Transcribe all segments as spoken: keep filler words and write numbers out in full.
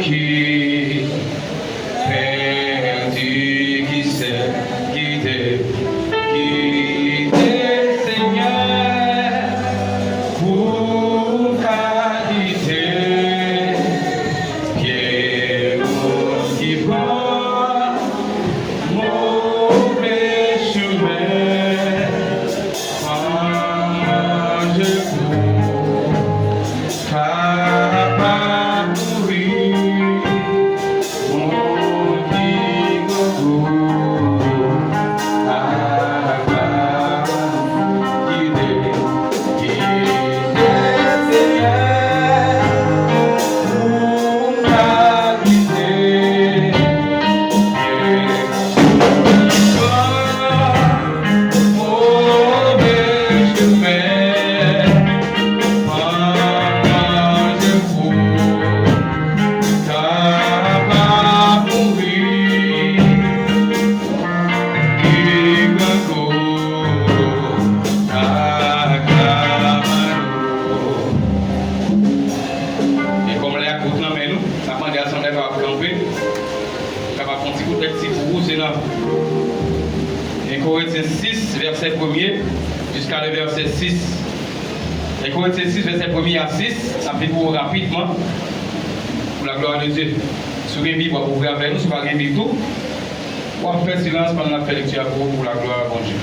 Ki pèdi, ki sè, kite, kite, Senyè, pou m ka kite pye moun ki pran move chimen. Manje pou kapab mouri. Moun ki grangou, kapab kite, kite Senyè, pou m ka kite. E kòm lè a kout nan men nou, n ap mande asanble a kapab kanpe. Kapab fè yon ti kout lekti pou ou, se nan en Korentyen sis, vèsè premye, jiska le vèsè sis. En Korentyen sis, vèsè premye a sis, n ap li pou ou rapidman, pou la glwa de Dye. Si w gen Bib, w ap ouvri avè nou, si w pa gen Bib tou, w ap fè silans pandan n ap fè lekti a pou ou, pou la glwa a Bondye.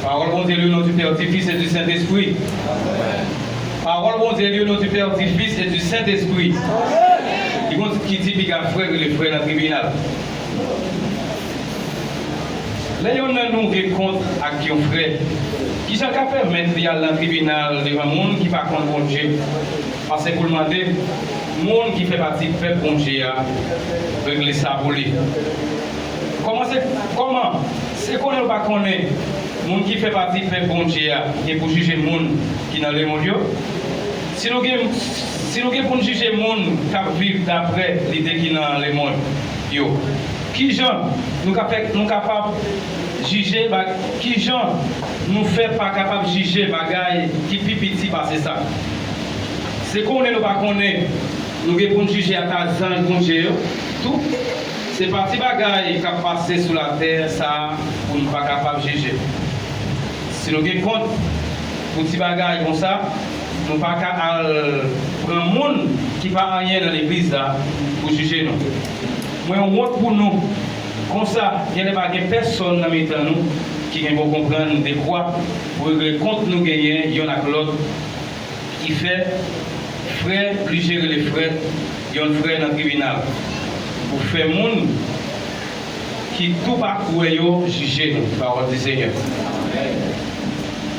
Parole Bondye, le nom du Père, du Fils et du Saint-Esprit. Parole Bondye, le nom du Père, du Fils et du Saint-Esprit. Li gon ki di piga frè rele frè nan tribinal. Lè yonn nan nou gen kont ak yon frè, kijan l ka pèmèt li al nan tribinal devan moun ki pa konn Bondye? Pase pou l mande moun ki fè pati pèp Bondye a regle sa pou li. Kòman se, kòman se konnen l pa konnen moun ki fè pati pèp Bondye a gen pou jije moun ki nan lemonn yo? Si nou gen, si nou gen pou n jije moun k ap viv dapre lide ki nan lemonn yo, kijan nou ka fè, nou kapab jije ba-, kijan nou fè pa kapab jije bagay ki pi piti pase sa? Se konnen nou pa konnen, nou gen pou n jije ata zanj Bondye yo tou. Se pa ti bagay k ap pase sou latè sa a pou n pa kapab jije. Si nou gen kont pou ti bagay konsa, nou pa ka al pran moun ki pa anyen nan legliz la pou jije nou. Mwen wont pou nou. Konsa, genlè pa gen pèsonn nan mitan nou ki gen bon konprann dekwa pou regle kont nou genyen yonn ak lòt, ki fè frè blije rele frè, yonn frè nan tribinal, pou fè moun ki tou pa kwè yo jije nou. Pawòl di Senyè.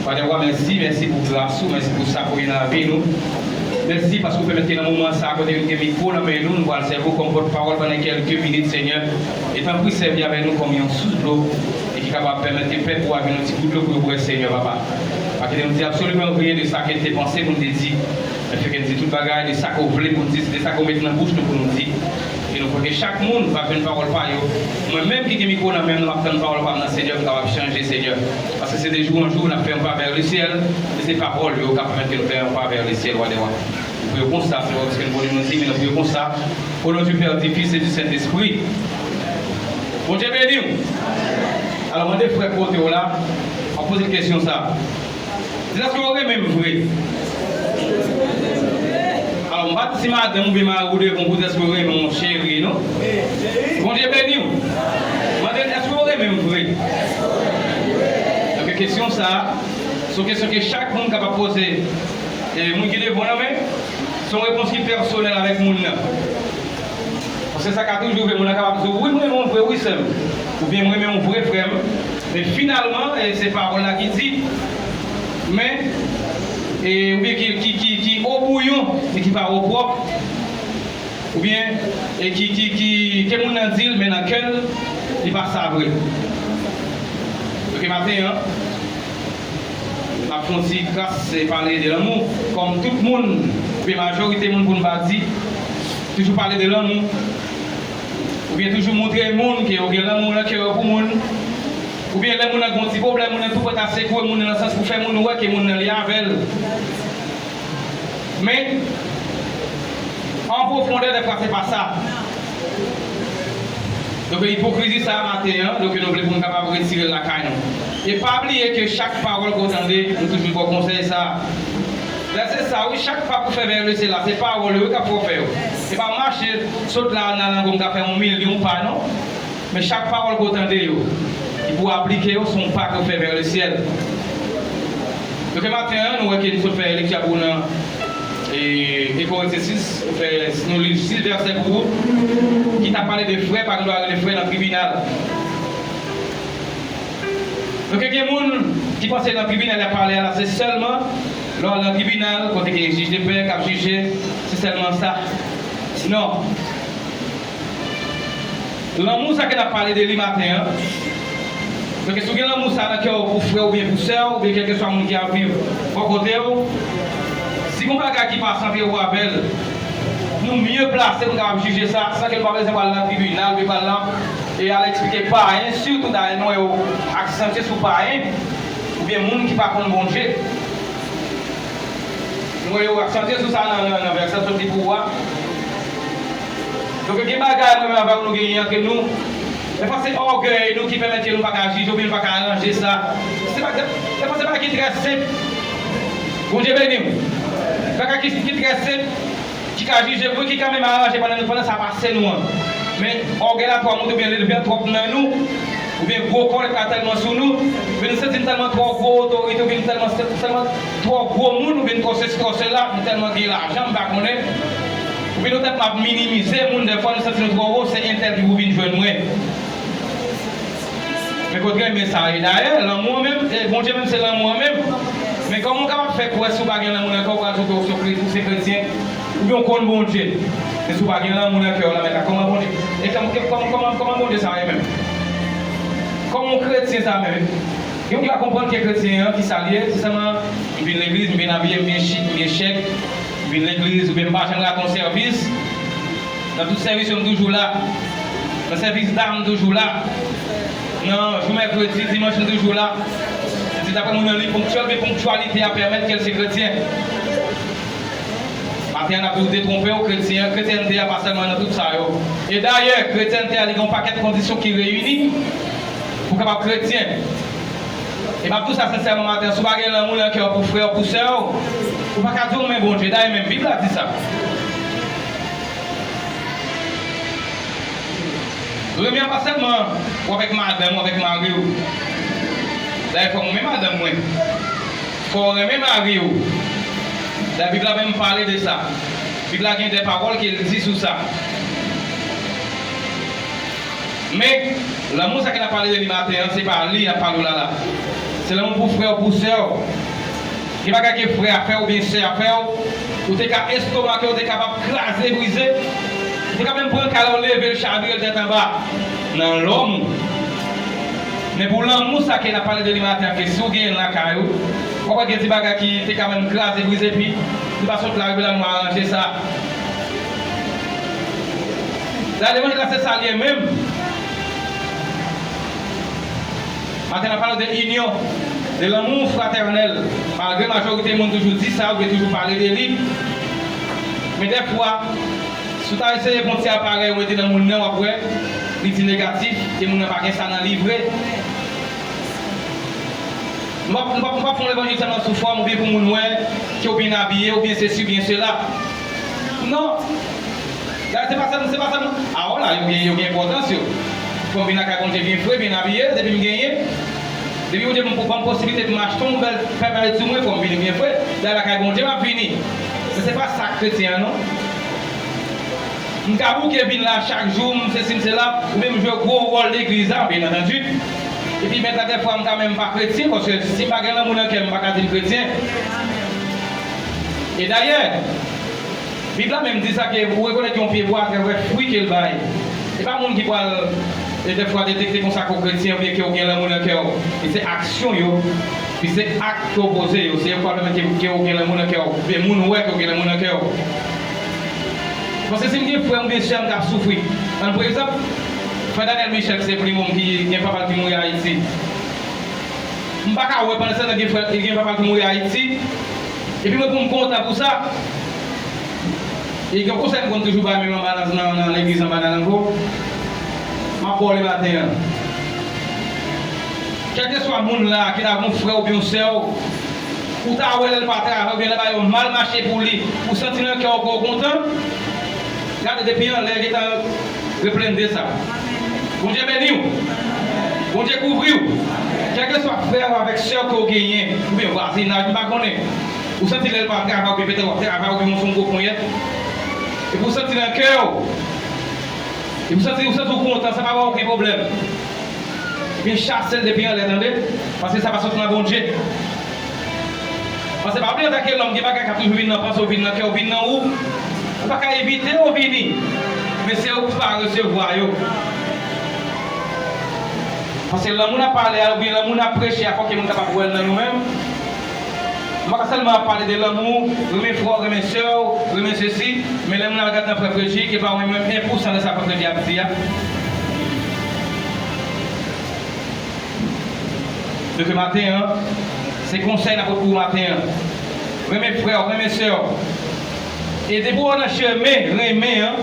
Papa, mèsi, mèsi pou gras ou, mèsi pou sa ke w gen nan lavi nou. Mèsi paske w pèmèt ke nan moman sa a, kote nou gen mikwo nan men nou, nou pral sèvi w kòm pòtpawòl pandan kèlke minit, Senyè. E tanpri, sèvi avèk nou kòm yon sous dlo, e ki kapab pèmèt ke pèp ou a jwenn yon ti gout dlo pou yo bwè, Senyè, papa. Pa kite nou di absoliman rien de sa ke n te panse pou n te di, men fè ke n di tout bagay de sa ke w vle pou n di, de sa ke w met nan bouch nou pou nou di. E nou kwè ke chak moun va jwenn pawòl pa yo. Mwen menm ki gen mikwo nan men m, m ap tann pawòl pa m nan, Senyè, pou m kapab chanje, Senyè. Paske se de jou an jou n ap fè yon pa vè le syèl, e se pawòl yo k ap pèmèt ke nou fè yon pa vè le syèl, Wa dè wa. Nou priye konsa, Senyè, paske nou konnen nou di, men nou priye konsa, au nom du Père, du Fils et du Saint-Esprit. Bondye beni w. Alò, mande frè kote w la, m ap poze l kesyon sa. Di l, èske w renmen m vre? Alò, m pa di si madanm oubyen mari w devan w pou di èske w renmen w, cheri, non. Bondye beni w. Mande l, èske w renmen m vre? Donk, kesyon sa a, se yon kesyon ke chak moun kapab poze, e, moun ki devan w nan, men se yon repons ki pèsonèl avèk moun nan. Paske sa ka toujou rive, moun nan kapab di w, wi, m renmen w vre, wi, sè m. Oubyen, m renmen w vre, frè m. Men finalman, e, se pawòl la ki di, men, e, oubyen ki, ki, ki, ki o bouyon, men ki pa o pwòp. Oubyen, e, ki, ki, ki, ke moun nan di l, men nan kè l, li pa sa vre. Donk, maten an, n ap fè yon ti kras, se pale de lanmou. Kòm tout moun, oubyen majorite moun pou n pa di, toujou pale de lanmou. Oubyen toujou montre moun ke yo gen lanmou nan kè yo pou moun. Oubyen lè moun nan gen yon ti pwoblèm, moun nan tou prèt a sekouye moun nan, nan sans pou fè moun wè ke moun nan li avè l. Men, An pwofondè, dèfwa, se pa sa. Donk, ipokrizi sa a maten an, donk, nou vle pou nou kapab retire l lakay nou. E pa bliye ke chak pawòl ke w tande, nou toujou ba w konsèy sa a. Lè se sa, wi, chak pa pou fè vè le syèl la, se pawòl yo, wi, k ap fè w fè yo. E pa mache, sot la, nan lango m ka fè yon milyon pa, non. Men chak pawòl ke w tande yo, ki pou aplike yo, se yon pa ke w fè vè le syèl. Donk, maten an, nou wè ke nou sot fè lekti a pou nan, e, Korinti sis, fè, nou li sis vèsè pou ou, ki ta pale de frè, pa gen dwa rele frè nan tribinal. Donk, gen moun ki panse nan tribinal y ap pale a la, se sèlman lè w al nan tribinal, kote gen jij de pè k ap jije, se sèlman sa. Non. Lanmou sa ke n ap pale de li maten an. Donk, si w gen lanmou sa nan kè w pou frè w oubyen pou sè w, oubyen kèlkeswa moun ki ap viv bò kote w, si gon bagay ki pa sanble w avè l, nou mye plase pou n kapab jije sa, san ke nou pa bezwen pral nan tribinal, oubyen pral nan, e al eksplike payen, sitou dayè nou wè yo aksantye sou payen, oubyen moun ki pa konn Bondye. Nou wè yo ap chante sou sa nan, nan, nan vèsè sot li pou ou a. Donk, gen bagay mwen menm avè w nou genyen ant nou. Dèfwa se ògèy nou ki pèmèt ke nou pa ka jije oubyen nou pa ka aranje sa. Se pa, dèfwa se bagay ki trè senp. Bondye beni w. Bagay ki, ki trè senp, ki ka jije, wi, ki ka menm aranje pandan nou, pandan sa pase nou an. Men ògèy la twò moute oubyen leve twòp nan nou. Oubyen gwo kòlèt la tèlman sou nou, oubyen nou santi n tèlman twò gwo otorite, oubyen n tèlman, tèlman twò gwo moun, oubyen n twò sesi, twò sela, n tèlman gen lajan, m pa konnen. Oubyen nou tèlman ap minimize moun, dèfwa nou santi nou twò wo, se entèl ki pou vin jwenn mwen. Men kote renmen sa ye dayè, lanmou an menm, e Bondye menm se lanmou an menm. Men kòman w kapab fè kwè si w pa gen lanmou nan kè w, w pral sot ou se kre-, ou se kretyen? Oubyen w konn Bondye, men si w pa gen lanmou nan kè w, lanmèd la, kòman Bondye, e kòman, kòman, kòman, kòman Bondye sa ye menm? Kòman yon kretyen sa menm? Gen moun ki pa konprann ke kretyen an, ki sa l ye, se sèlman, m vin legliz, m byen abiye, m byen chik, m byen chèk, m vin legliz, oubyen m pa janm rate yon sèvis. Nan tout sèvis yo, m toujou la. Nan sèvis dam, m toujou la. Nan jou mèkredi, dimanch, m toujou la. Se dapre moun nan li ponktyèl, men ponktyalite a pèmèt ke l se kretyen. Maten an, n ap di w detwonpe w, kretyen, kretyènte a pa sèlman nan tout sa yo. E dayè, kretyènte a, li gen yon pakèt kondisyon ki reyini pou w kapab kretyen. E m ap di w sa sensèman maten an, si w pa gen lanmou nan kè w pou frè w, pou sè w, ou pa ka di w renmen Bondye. Dayè, menm Bib la di sa. Renmen an pa sèlman ou avèk madanm ou, avèk mari w. Dayè, fò w renmen madanm mwen. Fò w renmen mari w. Dayè, Bib la menm pale de sa. Bib la gen de pawòl ke l di sou sa. Men, lanmou sa ke n ap pale de li maten an, se pa li n ap pale w la la. Se lanmou pou frè w, pou sè w. Gen bagay ke frè a fè w oubyen sè a fè w, ou te ka estomake, ou te kapab kraze, brize, ou te ka menm pran kay la, ou leve l, chavire l tèt anba nan lòm ou. Men pou lanmou sa ke n ap pale de li maten an, ke si w genyen l lakay ou, w ap wè gen ti bagay ki te ka menm kraze, brize, epi li pa sot la, epi la nou aranje sa. Dayè, levanjil la se sa l ye menm. Maten n ap pale de inyon, de lanmou fratènèl. Malgre majorite moun toujou di sa, oubyen toujou pale de li, men dèfwa, si w ta eseye fè yon ti aparèy ou mete nan moun nan, w ap wè li di negatif, e moun nan pa gen sa nan li vre. Nou p ap, nou p ap, nou p ap fè yon levanjil sèlman sou fòm oubyen pou moun wè ke w byen abiye oubyen sesi oubyen sela. Non. Dayè, se pa sèlman, se pa sèlman. A, wala, yo gen, yo gen enpòtans yo. Fò m vin lakay Bondye byen fre, byen abiye, depi m genyen. Depi Bondye ban m, ban m posiblite pou m achte yon bèl pè pèlèt sou mwen, fò m vini byen fre. Dayè, lakay Bondye m ap vini. Men se pa sa k kretyen an, non. M ka bouke vin la chak jou, m sesi, m sela, oubyen m jwe gwo wòl legliz la, byen antandi. Epi, men, dèfwa, m ka menm pa kretyen, paske si m pa gen lanmou nan kè m, m pa ka di m kretyen. E dayè, Bib la menm di sa ke ou rekonèt yon pyebwa atravè fwi ke l bay. E pa moun ki pral, e dèfwa, detekte konsa ke w kretyen oubyen ke w gen lanmou nan kè w. E se aksyon yo, pi se ak ke w poze yo, se yo k pral pèmèt ke, ke w gen lanmou nan kè w, oubyen moun wè ke w gen lanmou nan kè w. Paske si m gen frè m oubyen sè m k ap soufri, ann pran egzanp, frè Daniel Michel, ki se primo m, ki gen papa l ki mouri Ayiti. M pa ka wè pandan se tan gen frè, gen papa l ki mouri Ayiti, epi mwen pou m kontan pou sa. E gen konsèy m konn toujou bay menm anba nan, nan, nan legliz anba nan ankò. M ap ba w li maten an. Kèlkeswa moun la ki ta gen yon frè w oubyen yon sè w, ou ta wè lè l pa travay oubyen lè bagay yo mal mache pou li, ou santi nan kè w ke w kontan, gade depi anlè gentan replennde sa. Bondye beni w. Bondye kouvri w. Kèlkeswa frè w avèk sè w ke w genyen, oubyen vwazinaj, m pa konnen. Ou santi lè l pa travay, oubyen petèt w ap travay, oubyen w se yon gwo ponyèt. Epi w santi nan kè w. Epi w santi, ou santi w kontan, sa pa ba w okenn pwoblèm. Ebyen, chase l depi anlè, tande. Paske sa pa sot nan Bondye. Paske pa bliye, antanke lòm, gen bagay k ap toujou vin nan panse w, vin nan kè w, vin nan ou. Ou pa ka evite yo vini. Men se ou ki pa resevwa yo. Paske lanmou n ap pale a, oubyen lanmou n ap preche a, fòk ke moun kapab wè l nan nou menm. M pa ka sèlman ap pale de lanmou, renmen frè w, renmen sè w, renmen sesi, men lè moun al gade nan frè Fredi, ke pa renmen menm en pousan de sa frè Fredi ap di a. Donk maten an, se konsèy n ap pot pou ou maten an. Renmen frè w, renmen sè w. E depi w nan chemen renmen an,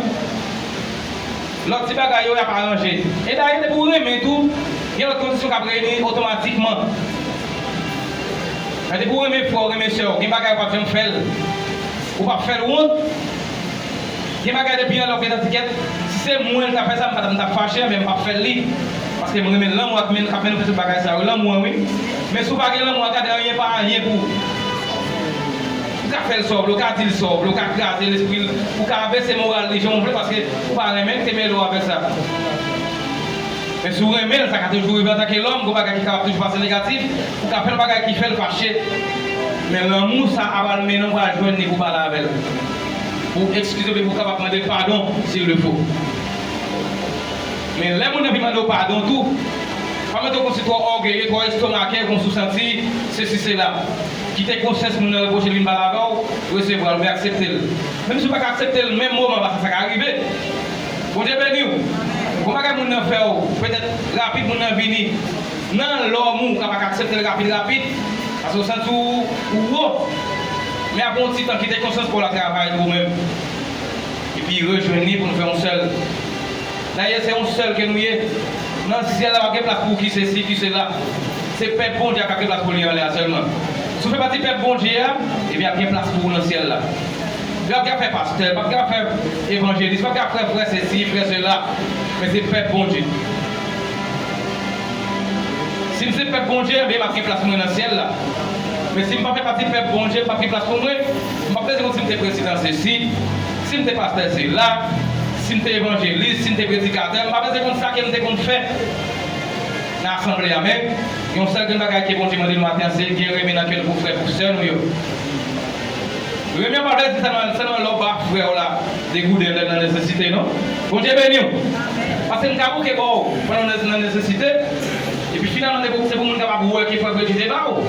lòt ti bagay yo, y ap aranje. E dayè, depi w renmen tou, gen lòt kondisyon k ap reyini otomatikman. Men depi w renmen frè w, renmen sè w, gen bagay ou p ap janm fè l. Ou p ap fè l wont. Gen bagay depi anlè w gentan di kèt, si se mwen l ta fè sa, m pa t ap, m t ap fache, men m p ap fè l li. Paske m renmen lanmou ak men k ap mennen tout bagay sa yo. Lanmou an, wi. Men si w pa gen lanmou a, gade anyen pa anyen pou ou. Ou ka fè l sa w vle, ou ka di l sa w vle, ou ka kraze lespri l, ou ka abese moral li jan w vle, paske ou pa renmen l, te mele w avèk sa. Men si w renmen l, sa ka toujou rive antanke lòm, gon bagay ki kapab toujou pase negatif, ou ka fè l bagay ki fè l fache. Men lanmou sa a pral mennen w pral jwenn li pou w pale avè l. Pou w ekskize w, pou w kapab mande l padon, s'il le faut. Men lè moun nan vin mande w padon tou, pa mete w kòmsi twò ògeye, twò estomake, kòmsi w santi sesi sela. Kite konsyans moun nan repwoche l vin pale avè w, resevwa l, oubyen aksepte l. Menm si w pa ka aksepte l menm moman, paske sa ka rive. Bondye beni w. Gon bagay moun nan fè w, petèt rapid moun nan vini. Nan lòm ou, ou ka pa ka aksepte l rapid, rapid, paske w santi w, ou wo. Men apre yon ti tan, kite konsyans pa w la travay pou ou menm. Epi rejwenn li pou nou fè yon sèl. Dayè, se yon sèl ke nou ye. Nan syèl la, pa gen plas pou ki sesi, ki sela. Se pèp Bondye a k ap gen plas pou li anlè a sèlman. Si w fè pati pèp Bondye a, ebyen, ap gen plas pou ou nan syèl la. Yo ap gen afè pastè, p ap gen afè evanjelis, p ap gen afè frè sesi, frè sela. Men se pèp Bondye. Si m se pèp Bondye, ebyen, m ap gen plas mwen nan syèl la. Men si m pa fè pati pèp Bondye, m p ap gen plas pou mwen. M p ap bezwen konn si m te prezidan sesi, si m te pastè sela, si m te evanjelis, si m te predikatè, m pa bezwen konn sa ke m te konn fè nan asanble a. Men, yon sèl grenn bagay ke Bondye mande nou maten an, se gen renmen nan kè nou pou frè, pou sè nou yo. Renmen an pa vle di sèlman, sèlman lè w ba frè w la de gouden lè l nan nesesite, non. Bondye beni w. Paske m ka bouke ba w pandan w nan nesesite, epi finalman, se pou, se pou moun kapab wè ke frè Fredi te ba w.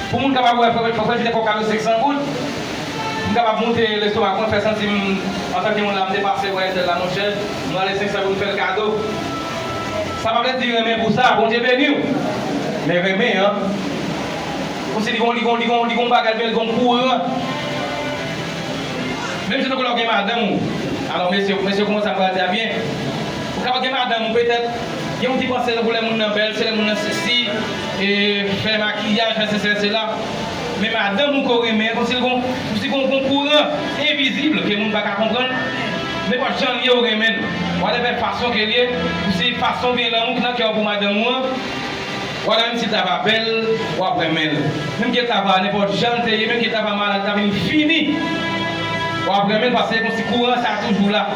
Pou moun kapab wè frè, frè Fredi te fè w kado senk san goud. M kapab moute lestomak mwen, fè santi m, antanke moun la, m te pase wè entèl la, monchè, m rale senk san pou m fè l kado. Sa pa vle di renmen pou sa, Bondye beni w. Men renmen an, kòmsi li gon, li gon, li gon, li gon bagay, men li gon kouran. Menm jan tankou lè w gen madanm ou. Alò, mesye, mesye, kòmanse ap gade a byen. Ou kapab gen madanm ou, petèt, gen moun ki panse tankou lè moun nan bèl, se lè moun nan sesi, e, fè makiyaj, fè sesi, fè sela. Men madanm ou ke w renmen, kòmsi l gon, kòmsi gon, gon kouran envizib ke moun pa ka konprann. Nenpòt jan l ye, w renmen l. Whatever fason ke l ye, kòmsi fason w gen lanmou ki nan kè w pou madanm ou an, whatever, menm si l ta va bèl, w ap renmen l. Menm ke l ta va nenpòt jan l te ye, menm ke l ta va malad, ta vin fini, w ap renmen l paske se kòmsi kouran sa a toujou la.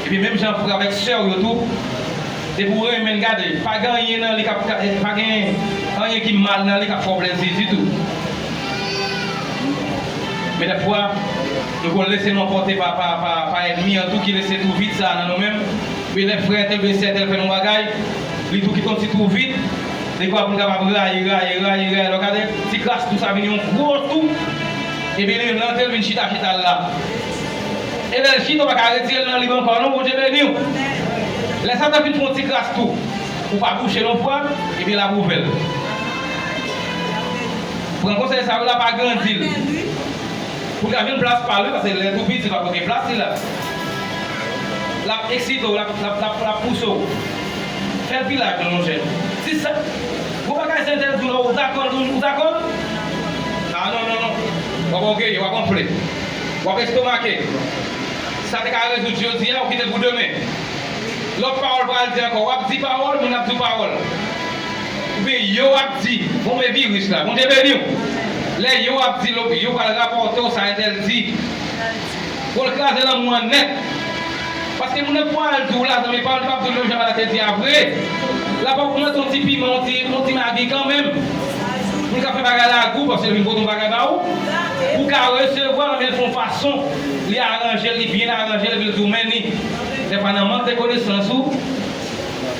Epi menm jan frè avèk sè w yo tou, depi w renmen l, gade, pa gen anyen nan li k ap, pa gen anyen ki mal nan li k ap fè w plezi ditou. Men dèfwa, nou konn lese nou anpòte pa, pa, pa, pa ènmi an tou ki lese twou vid sa a nan nou menm. Men lè frè entèl oubyen sè entèl fè nou bagay, li tou kite yon ti twou vid, li kwa pou l kapab rayi, rayi, rayi, rayi. Lè w gade, ti kras twou sa vin yon gwo twou. Epi li rantre, l vin chita, chita la. E lè l chita, ou pa ka retire l nan liv ankò, non, Bondye beni w. Lè Satan fin fè yon ti kras twou, ou pa bouche l yon fwa, epi l ap ouvè l. Pran konsèy sa yo la, pa grandi l. Pou l ka jwenn plas pa l, wi, paske lè tou piti, l pa pote plas li la. L ap eksite w, l ap, l ap, l ap, l ap pouse w. Fè l pi laj, non, monchè. Si sa, gwo bagay se entèl di w la, ou dakò, ou dakò? A, non, non, non. W ap ògeye, w ap anfle. W ap estomake. Sa te ka rezoud jodi a, ou kite l pou demen. Lòt pawòl pral di ankò, w ap di pawòl, moun ap di w pawòl. Oubyen yo ap di, bon, men viris la, Bondye beni w. Lè yo ap di, yo pral rapòte w sa entèl di. Pou l kraze lanmou an nèt. Paske moun nan pral di w la, zanmi, pawòl li p ap di w menm jan bagay la te di a vre. L ap ogmante yon ti piman, yon ti, yon ti magi kanmenm. Pou l ka fè bagay la gou, paske l vin pote yon bagay ba ou. Pou w ka resevwa l, men l fè yon fason, li aranje l, li byen aranje l, epi l di w men li. Dèfwa nan mank de konesans ou,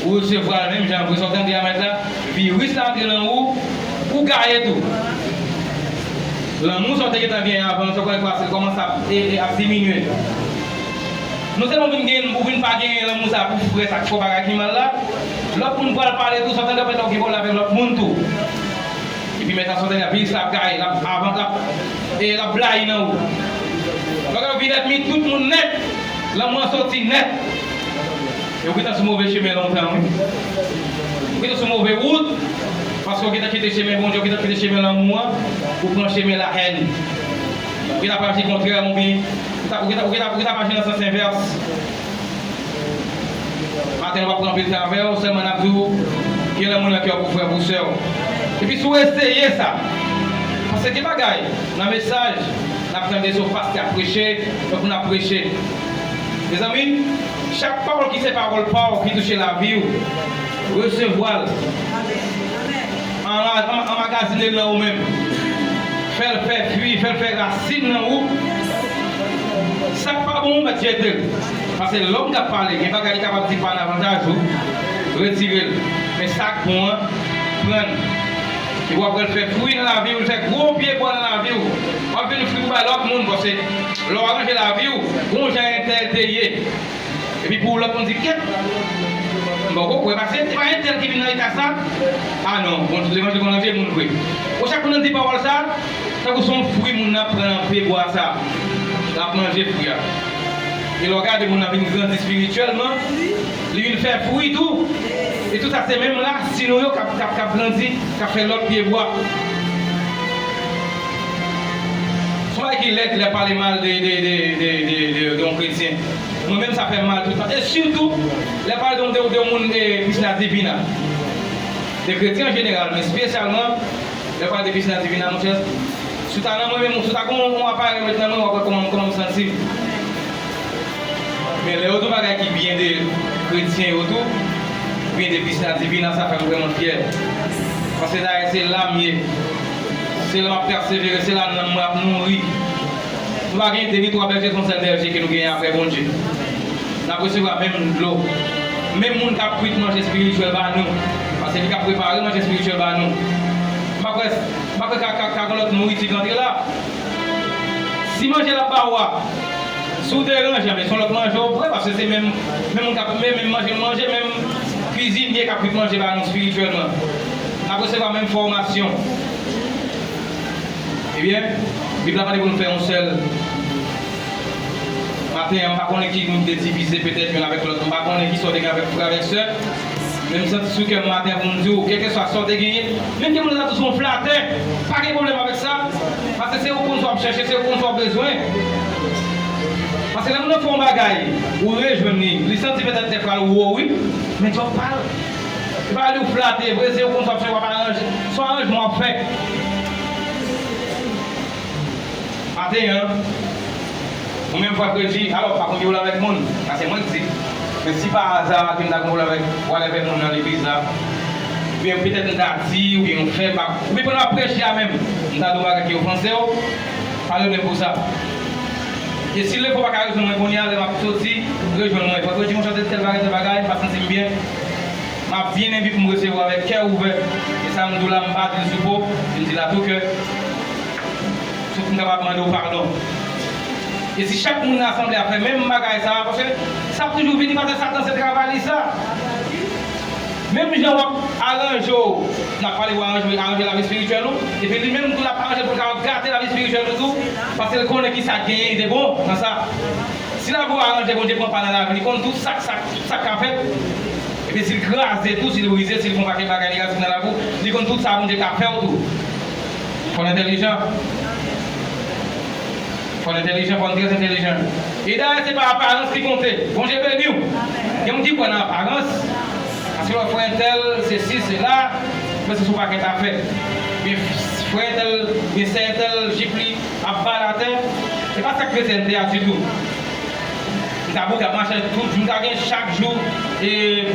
ou resevwa l menm jan vre. Sa w tande a mèt la, viris la antre nan ou, ou gaye tou. Lanmou sa w te gentan genyen avan, sa w kwè l fasil, kòmanse ap, e, e, ap diminye. Non sèlman ou vin gen, ou vin pa genyen lanmou sa pou frè sa k fè w bagay ki mal la, lòt moun pral pale tou, sa w tande w mèt la ou gen pwoblèm avèk lòt moun tou. Epi mèt la sa w tande a, viris la ap gaye, l ap avan, l ap, e, l ap blayi nan ou. Bagay yo vin ènmi tout moun nèt, lanmou an soti nèt. E ou gentan sou move chemen lontan, wi. Ou gentan sou move wout, paske ou gentan kite chemen Bondye, ou gentan kite chemen lanmou an, ou pran chemen lahèn. Ou gentan ap aji kontrè, oubyen ou gentan, ou gentan, ou gentan, ou gentan ap aji nan sans envès. Maten, nou p ap pran anpil tan avè w, sèlman n ap di w, gen lanmou nan kè w pou frè, pou sè w. Epi si w eseye sa, paske gen bagay nan mesaj, n ap tande se yon pastè ap preche, lòt moun ap preche. Mezanmi, chak pawòl ki se pawòl pa w, ki touche lavi w, resevwa l. Anma-, anma-, anmagazine l nan ou menm. Fè l fè fwi, fè l fè rasin nan ou. Sa k pa bon, ou mèt jete l. Paske lòm k ap pale, gen bagay li kapab di pa nan avantaj ou, retire l. Men sa k bon an, pran l. Epi w ap wè l fè fwi nan lavi w, l fè gwo pyebwa nan lavi w. W ap vin fwi pou bay lòt moun, paske lè w aranje lavi w, gon jan entèl te ye. Epi pou lòt moun di, kèt, m poko kwè, paske se pa entèl ki vin nan eta sa. A non, bon, levanjil konn ranje moun vre. Bon, chak moun nan di pawòl sa, tankou se yon fwi moun nan pran nan pyebwa sa. L ap manje fwi a. E lè w gade moun nan vin grandi espirityèlman, li vin fè fwi tou. E tout sa se menm rasin nou yo k ap, k ap, k ap grandi, k ap fè lòt pyebwa. Se yon bagay ki lèd lè pale mal de, de, de yon kretyen. Mwen menm sa fè m mal tout tan. E sitou, lè pale de, de, de yon moun de Piscina Divina. De kretyen an jeneral, men espesyalman, lè pale de Piscina Divina, monchè, si w ta nan mwen menm, si w ta gen yon, yon aparèy mèt nan mwen, w ap wè kòman, kòman m santi m. Men lè yo di yon bagay ki byen de kretyen yo tou, oubyen de Piscina Divina, sa fè m vrèman fyè. Paske dayè se la m ye. Se la m ap pèsevere, se la nanm mwen ap nouri. Nou pa gen de ni twa bèje, se yon sèl bèje ke nou genyen apre Bondye. N ap resevwa menm dlo. Menm moun k ap kwit manje espirityèl ba nou. Paske li k ap prepare manje espirityèl ba nou. M pa kwè, m pa kwè ka, ka, ka gen lòt nouriti k antre la. Si manje l ap ba w a, si w deranje, men se yon lòt manje w pran, paske se menm, menm moun k ap, menm, menm manje nou manje, menm kwizinye k ap kwit manje ba nou espirityèlman. N ap resevwa menm fòmasyon. Ebyen, Bib la mande pou nou fè yon sèl. Maten an, m pa konnen ki moun ki te divize petèt youn avèk lòt. M pa konnen ki sa w te gen avèk frè avèk sè. Men m santi sou kè m maten pou m di w, kèlkeswa sa w te genyen, menm ke moun nan ta tou se yon flatè, pa gen pwoblèm avèk sa. Paske se ou konn sa w ap chèche, se ou konn sa w bezwen. Paske lè moun nan fè yon bagay, ou rejwenn li, li santi petèt dèfwa l wo, wi, men djòb pa l. Se pa li w flate vre, se ou konn sa w ap fè, w ap aranje, se yon aranjman w ap fè. Maten an, mwen menm frè Fredi, alò, m pa konn gen pwoblèm avèk moun, sa se mwen k di. Men si pa aza ke m ta gen pwoblèm avèk whatever moun nan legliz la, oubyen petèt m ta di, oubyen m fè, m pa, oubyen pandan m ap preche a menm, m ta di yon bagay ki ofanse w, padone m pou sa. E si lefo pa ka rejwenn mwen kounye a, lè m ap soti, rejwenn mwen. Frè Fredi, monchè, se tèl bagay, tèl bagay, m pa santi m byen. M ap byen enbi pou m resevwa avèk kè ouvè. E sa m di w la, m pa di l sou po, m di l a tou kè. Sou pou m kapab mande w padon. E si chak moun nan asanble a fè menm bagay sa a, paske sa ap toujou vini, paske Satan se travay li sa. Menm jan w ap aranje w, n ap pale w aranje, aranje lavi espirityèl ou, epi li menm tou l ap aranje pou l ka gate lavi espirityèl ou tou, paske l konnen ki sa k genyen ki te bon nan sa. Si lavi w aranje, Bondye pran pa nan lavi, li konn tout sa, sa, sa k ka fèt. Epi si l kraze tou, si l brize, si l fè yon pakèt bagay negatif nan lavi w, li konn tout sa Bondye ka fè w tou. Fò n entèlijan. Fò n entèlijan, fò n trè entèlijan. E dayè, se pa aparans ki konte. Bondye beni w. Gen moun ki kwè nan aparans. Paske lè frè entèl, sesi, sela, men se sou pakèt afè. Gen frè entèl, gen sè entèl, jip li ap bal atè. Se pa sa k kretyènte a ditou. M ka bouke ap mache tout jou, m ka gen chak jou, e,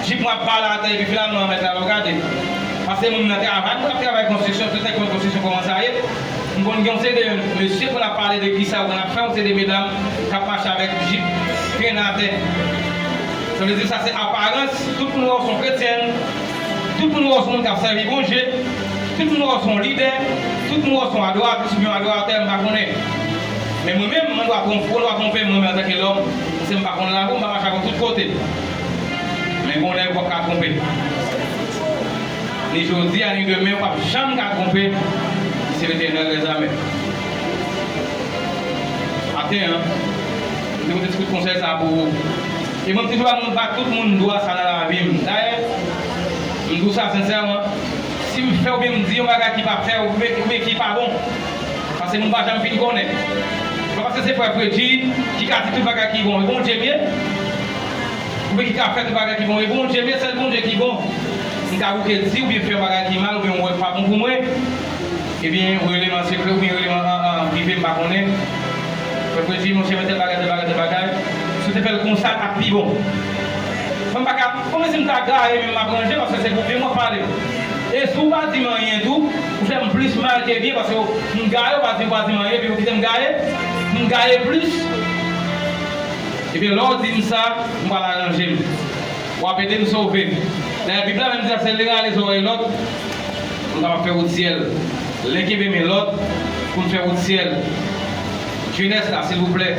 jip mwen ap bal atè, epi finalman, mèt la, ou gade. Paske moun nan travay, moun ap travay konstriksyon, tout nèg konn konstriksyon kòman sa ye. M konn gen yon seri de mesye pou n ap pale de kisa yo konn ap fè, yon seri de medam k ap mache avèk jip trennen atè. Sa vle di sa se aparans, tout moun wè w se yon kretyèn, tout moun wè w se yon moun k ap sèvi Bondye, tout moun wè w se yon lidè, tout moun wè w se yon adoratris oubyen yon adoratè, m pa konnen. Men mwen menm, mwen dwa twonpe w, dwa twonpe m, mwen menm antanke lòm, paske m pa konn lavi w, m pa mache avè w tout kote. Men gen yon lè w p ap ka twonpe. Ni jodi a, ni demen, w p ap janm ka twonpe, se Letènèl dèzame. Maten an, m te pote ti kout konsèy sa pou ou. E mwen, m toujou ba moun, ba tout moun dwa sa nan lavi m. Dayè, m di w sa sensèman, si m fè oubyen m di yon bagay ki pa fè oubyen, oubyen ki pa bon, paske moun pa janm fin konnen. Se pa paske se frè Fredi ki ka di tout bagay ki bon. E Bondye m ye. Oubyen ki ka fè tout bagay ki bon. E Bondye m ye, sèl Bondye ki bon. M ka bouke di oubyen fè yon bagay ki mal oubyen yon wè ki pa bon pou mwen. Ebyen, ou rele m an sekrè oubyen rele m an, an, an prive, m pa konnen. Frè Fredi, monchè, men tèl bagay, tèl bagay, tèl bagay. Si w te fè l konsa, t ap pi bon. Mwen m pa ka, kòman si m ta gaye menm m ap ranje, paske se pou byen mwen pale. E si w pa di m anyen tou, ou fè m plis mal ke byen, paske m gaye, ou pa di, ou pa di m anyen, epi ou kite m gaye, m gaye plis. Ebyen, lè w di m sa, m pral aranje m. W ap ede m sove. Dayè, Bib la menm di se le rale zòrèy lòt, pou n kapab fè wout syèl. Len kenbe men lòt, pou n fè wout syèl. Jenès la, silvouplè.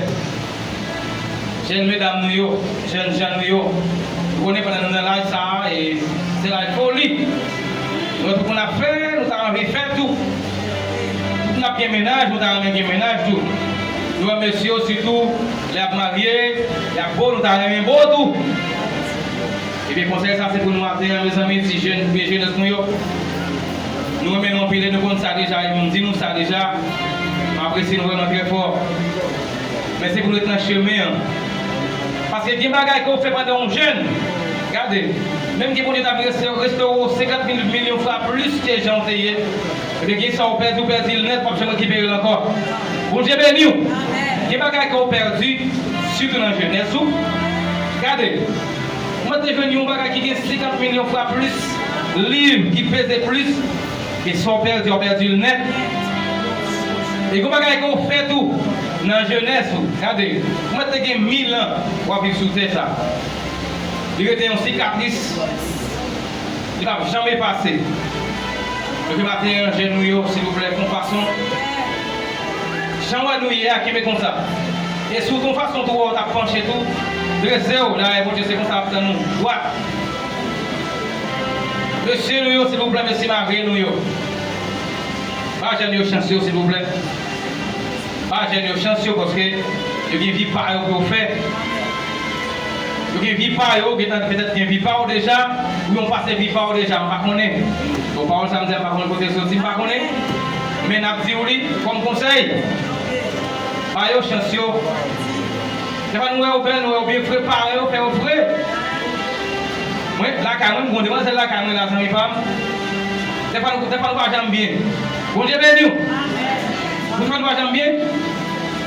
Jèn medam nou yo, jèn jan nou yo. Nou konnen pandan nou nan laj sa a, e se laj foli. Nou wè tout moun ap fè, nou ta anvi fè tou. Tout moun ap gen mennaj, nou ta renmen gen mennaj tou. Nou wè mesye yo, sitou, lè y ap marye, y ap bo, nou ta renmen bo tou. Ebyen, konsèy sa se pou nou maten an, mezanmi, ti jèn oubyen jenès nou yo. Nou renmen nou anpil e nou konn sa deja, e m di nou sa deja. M apresye nou vrèman trè fò. Men se pou nou ret nan chemen an. Paske gen bagay ke w fè pandan w jèn. Gade, menm ke Bondye ta vin restore, restore w senkant mil milyon fwa plis ke jan w te ye, ebyen, gen sa w pèdi, w pèdi l nèt, w p ap janm rekipere l ankò. Bondye beni w. Gen bagay ke w pèdi, sitou nan jenès ou. Gade, ou mèt te jwenn yon bagay ki gen senkant milyon fwa plis liv, ki peze plis, e sa w pèdi, w pèdi l nèt. E gen bagay ke w fè tou nan jenès ou. Gade, ou mèt te gen mil an, w ap viv sou tè sa. Li rete yon sikatris. Li p ap janm efase. Donk, maten an, jèn nou yo, silvouplè, fè yon fason. Jan w wè nou ye a, kenbe konsa. E si w t yon fason tou, w t ap panche tou, drese w, dayè, Bondye, se konsa l ap tann ou, dwat. Mesye nou yo, silvouplè, mesye marye nou yo. Ba jèn yo chans yo, silvouplè. Ba jèn yo chans yo, paske yo gen vi pa yo pou yo fè. Yo gen vi pa yo, gentan petèt gen vi pa w deja, oubyen w pase vi pa w deja, m pa konnen. Bon, pawòl sa m di a, m pa konnen kote l soti, m pa konnen. Men n ap di w li kòm konsèy. Ba yo chans yo. Dèfwa nou wè yo bèl, nou wè yo byen fre, pare yo, fè yo fre. Mwen, lakay mwen, m gon demwazèl lakay mwen la, zanmi pa m. Dèfwa nou, dèfwa nou pa janm byen. Bondye beni w. Dèfwa nou pa janm byen.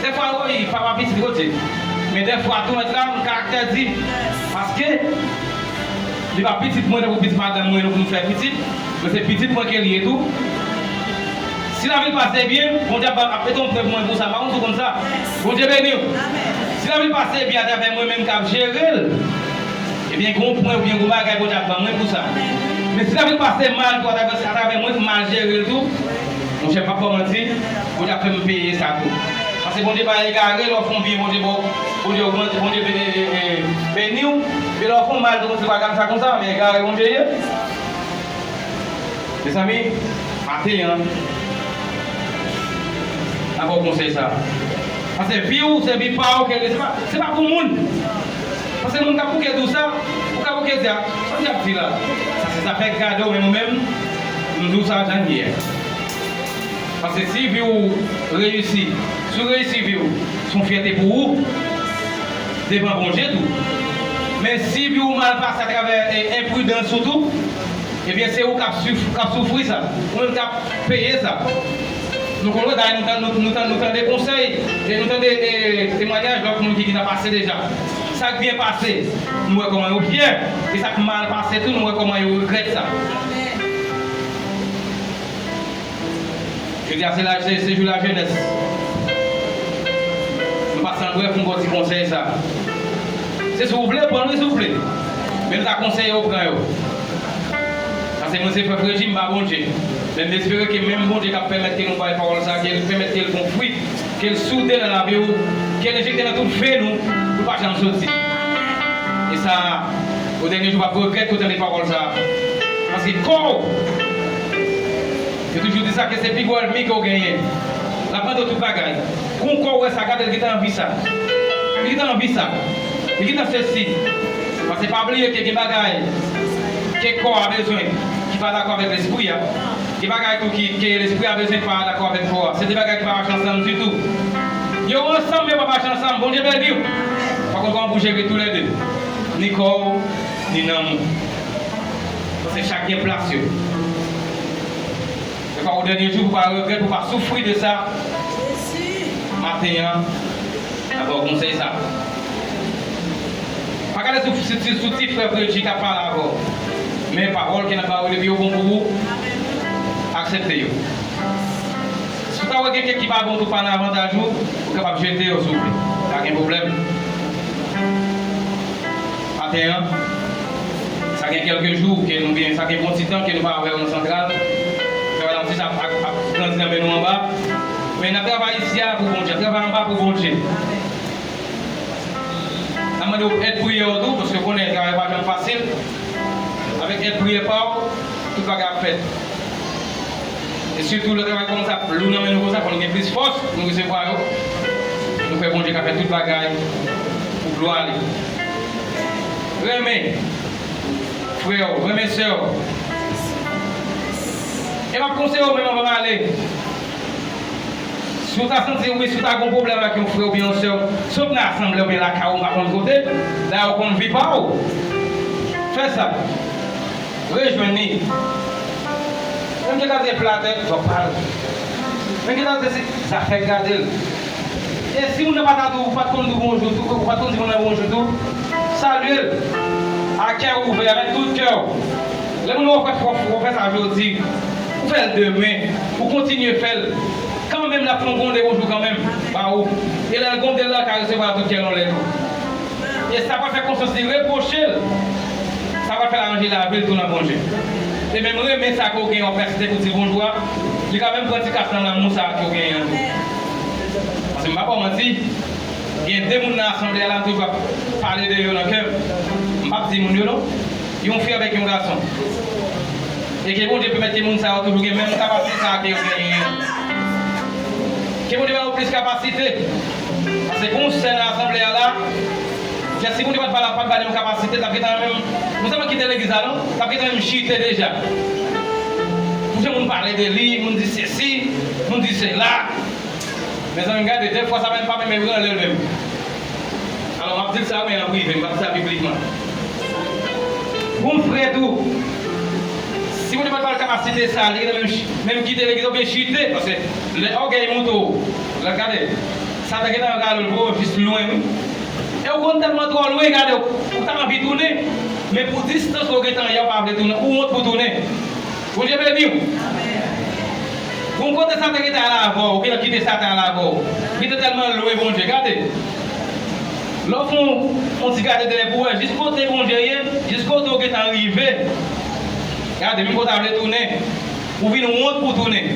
Dèfwa, wi, papa pitit kote. Men dèfwa tou, mèt la, m karaktè di. Paske, li pa pitit mwen, tankou pitit madanm mwen, nou pou nou fè pitit. Men se pitit mwen ke l ye tou. Si lavi l pase byen, Bondye ap, ap mete yon pwen pou mwen pou sa. M pa konn si w konn sa. Bondye beni w. Si lavi l pase byen atravè mwen menm k ap jere l, ebyen, gen yon pwen oubyen gen yon bagay Bondye ap ban mwen pou sa. Men si lavi l pase mal tou atravè, atravè mwen k mal jere l tou, monchè, m p ap ba w manti, Bondye ap fè m peye sa tou. Se Bondye pa egare, lè w fè yon byen, Bondye ba w, Bondye ogmante, Bondye beni, e, e, beni w. Men lè w fè yon mal, tou moun se pa gad sa konsa, men egare Bondye ye. Mezanmi, maten an, n a ba w konsèy sa. Paske vi w, se vi pa w ke li, se pa, se pa pou moun. Paske moun k ap bouke di w sa, ou ka bouke di a, sa w ap di la. Sa se zafè gade w, men mwen menm, m di w sa jan l ye. Paske si vi w reyisi, si w reyisi vi w, se yon fyète pou ou, devan Bondye tou. Men si vi w mal pase atravè, e, enpridans ou tou, ebyen, se ou k ap souf-, k ap soufri sa, ou menm k ap peye sa. Nou konn wè, dayè, nou tan-, nou, nou tan-, nou tande konsèy, e nou tande, e, temwayaj lòt moun ki, ki ta pase deja. Sa k byen pase, nou wè kòman yo fyè, e sa k mal pase tou, nou wè kòman yo regrèt sa. Jodi a, se la, se, se jou lajenès. Nou pa san brèf, m ba w ti konsèy sa. Se si w vle pran l, wi, si w vle. Men m ta konseye w pran yo. Paske mwen se frè Fredi, m pa Bondye. Men m espere ke menm Bondye k ap pèmèt ke nou bay pawòl sa, ke l pèmèt ke l gon fwi, ke l soude nan lavi w, ke l enjekte nan tout venn ou, pou w pa janm soti. E sa, o dènye jou, w ap regrèt ke w tande pawòl sa. Paske kò w, yo toujou di sa, ke se pi gwo ènmi ke w genyen. L ap mande w tout bagay. Gon kò w wè sa, gade l gentan anvi sa. Li gentan anvi sa. Li gentan sesi. Paske pa bliye ke gen bagay ke kò a bezwen ki pa dakò avèk lespri a. Gen bagay tou ki, ke lespri a bezwen ki pa dakò avèk kò a. Se de bagay ki pa mache ansanm ditou. Yo ansanm, men yo pa mache ansanm. Bondye beni w. Fòk ou konn kòman pou jere toulède. Ni kò w, ni nanm ou. Paske chak gen plas yo. Yo pa o dènye jou, pou pa regrèt, pou pa soufri de sa. Maten an, n a ba w konsèy sa. Pa gade sou, sou, sou ti frè Fredi k ap pale avè w. Men pawòl ke n ap ba w depi yo bon pou ou, aksepte yo. Si w ta wè gen kèk ki pa bon tou, pa nan avantaj ou, ou kapab jete yo, souple. Pa gen pwoblèm. Maten an, sa gen kèlke jou ke nou gen, sa gen bon ti tan ke nou pa wè w nan santral. Travay la, ti sa ap, ap grandi nan men nou anba. Men n ap travay isi a pou Bondye, n ap travay anba pou Bondye. N ap mande w èd priyè w tou, paske w konnen travay pa janm fasil. Avèk èd priyè pa w, tout bagay ap fèt. E sitou lè travay kòmanse ap lou nan men nou konsa, fò nou gen plis fòs pou nou resevwa yo. Nou kwè Bondye ka fè tout bagay pou glwa li. Renmen frè w, renmen sè w. E m ap konseye w menm anvan m ale. Si w ta santi, oubyen si w ta gen yon pwoblèm ak yon frè oubyen yon sè w, sot nan asanble oubyen lakay ou, m pa konn kote, dayè ou konn vi pa w. Fè sa. Rejwenn li. Menm ke ta te flatè, w ap pale. Menm ke ta te se zafè gade l. E si moun nan pa ta di w, ou pa t konn di w bonjou tou, ou pa t konn di moun nan bonjou tou, salye l. A kè ouvè, avèk tout kè w. Lè moun nan ofè, ofè sa jodi, ou fè l demen, ou kontinye fè l. Kanmenm, l ap fè yon gwonde bonjou kanmenm ba ou. E lè l gwonde l la, l ka resevwa l ak tout kè l yon lè tou. E sa pral fè konsyans li repwoche l. Sa pral fè l aranje lavi l tou nan Bondye. E menm renmen sa ke w gen an kapasite pou di bonjou a, li ka menm pran ti kas nan lanmou sa a ke w genyen an tou. Paske m pa ba w manti, gen de moun nan asanble a la, m toujou ap pale de yo nan kè m. M p ap di moun yo non. Yon fi avèk yon gason. E ke Bondye pèmèt ke moun sa yo toujou gen menm kapasite sa a ke yo genyen an. Ke Bondye ba yo plis kapasite. Paske gon sè nan asanble a la, si Bondye pa t ba l, pa t ba l menm kapasite, l t ap gentan menm, nou sèlman kite legliz la non, l t ap gentan menm chite deja. Pou jan moun pale de li, moun di sesi, moun di sela. Mezanmi, gade, dèfwa sa menm pa menm ebranle l menm. Alò, m ap di l sa, men an prive, m p ap di sa piblikman. Pou m frè tou, si Bondye pa t ba l kapasite sa, li gentan menm ch-, menm kite legliz oubyen chite, paske lè ògèy moute w, lè gade, Satan gentan rale w jis lwen, wi. E w konn tèlman twò lwen, gade, ou ta anvi tounen, men pou distans ou gentan ye, ou pa vle tounen, ou wont pou tounen. Bondye beni w. Gon kote Satan gentan al avè w, ou gentan kite Satan al avè w. Ou gentan tèlman lwen Bondye. Gade. Lè w fè yon, yon ti gade dèyè pou w wè jis kote Bondye ye, jis kote w gentan rive. Gade, menm kote w vle tounen, ou vin wont pou tounen.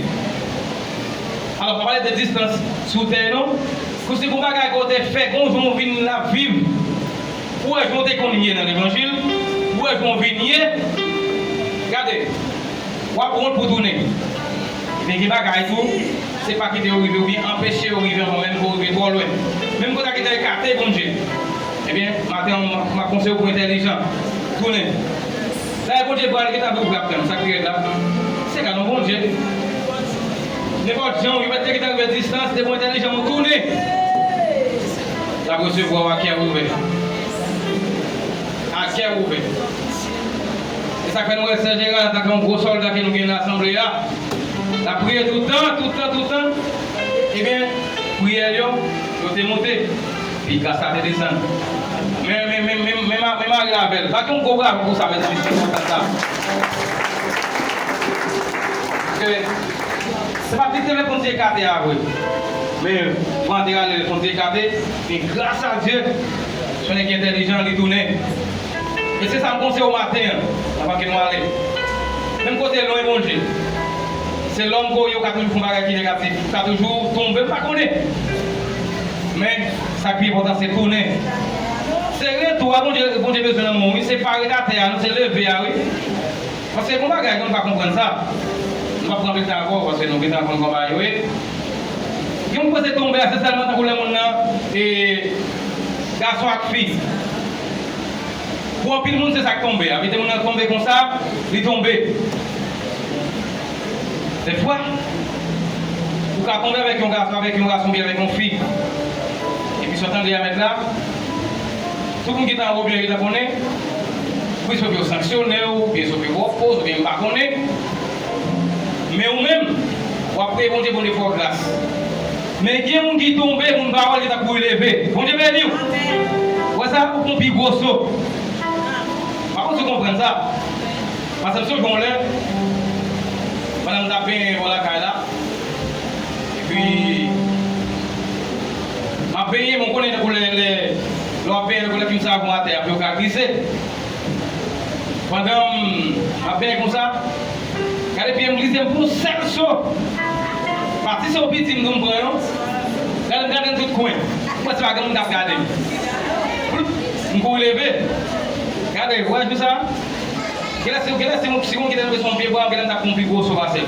Alò, pa pale de distans sou tè non. Kou se gon bagay ke w te fè, gon jan w vin la viv, ou wè jan w te konn ye nan levanjil, ou wè jan w vin ye, gade, w ap wont pou tounen. Ebyen, gen bagay tou, se pa kite yo rive oubyen anpeche yo rive anvan menm ke w rive twò lwen. Menm kote a ki te ekate, Bondye. Ebyen, maten an, m ap konseye w pou entèlijan. Tounen. Dayè, Bondye pral gentan ouvri ap tann sa ki rèd la. Se gad yon Bondye. Nenpòt jan w ye, ou mèt te gentan rive distans, depi w entèlijan, ou tounen. L ap resevwa w a kè ouvè. A kè ouvè. E sa k fè nou wè Sè Jeran, antanke yon gwo sòlda ke nou gen nan asanble a, l ap priye tout tan, tout tan, tout tan. Ebyen, priyè l yo, yo te monte. Pi gras la te desann. Men, men, men, men, men, ma- men mari l avè l. Bat yon gwo bravo pou sa, mezanmi, se enpòtan sa. Paske se pa ti te vle konn ti ekate a vre. Men, van te rale l konn ti ekate. Men gras a Dye, se yon nèg ki entèlijan, li tounen. E se sa m panse w maten an, anvan ke nou ale. Menm kote lwen Bondye, se lòm ke w ye, w ka toujou fè yon bagay ki negatif, w ka toujou tonbe, m pa konnen. Men, sa k pi enpòtan, se tounen. Se retou a Bondye, Bondye bezwen nan men w, wi. Se pa ret atè a, non, se leve a, wi. Paske gon bagay, nou pa konprann sa. Nou p ap pran pil tan avè w, paske nou gentan konn kòman bagay yo ye. Gen moun panse tonbe a, se sèlman tankou lè moun nan, e, gason ak fi. Pou anpil moun, se sa k tonbe a. Mete moun nan tonbe konsa, li tonbe. Dèfwa, ou ka tonbe avèk yon gason, avèk yon gason, oubyen avèk yon fi. Epi sa w tande a mèt la, tout moun ki ta anwo byen, ki ta konnen, wi, sòf yo sanksyone w, oubyen sòf yo ba w poz, oubyen m pa konnen. Men ou menm, w ap preye Bondye, Bondye fè w gras. Men gen moun ki tonbe, moun pa wè l, li tankou li leve. Bondye beni w. Ou wè sa, ou pran pi gwo so. Pa konn si w konprann sa. Paske m sonje yon lè, pandan m t ap benyen bò lakay la, epi m ap benyen, men w konnen tankou lè, lè, lè w ap benyen, tankou lè fim savon atè a, pou yo ka glise. Pandan m ap benyen konsa, gade pye m glise, m pran yon sèl so. Pati so piti m di w m pran yo. Gade m gade m tout kwen. M wè se pa gen moun k ap gade m. M kouri leve. Gade, w wè jou sa? Genlè si, genlè si, si moun kite m sou yon pye bwa, genlè m t ap pran yon pi gwo so pase l.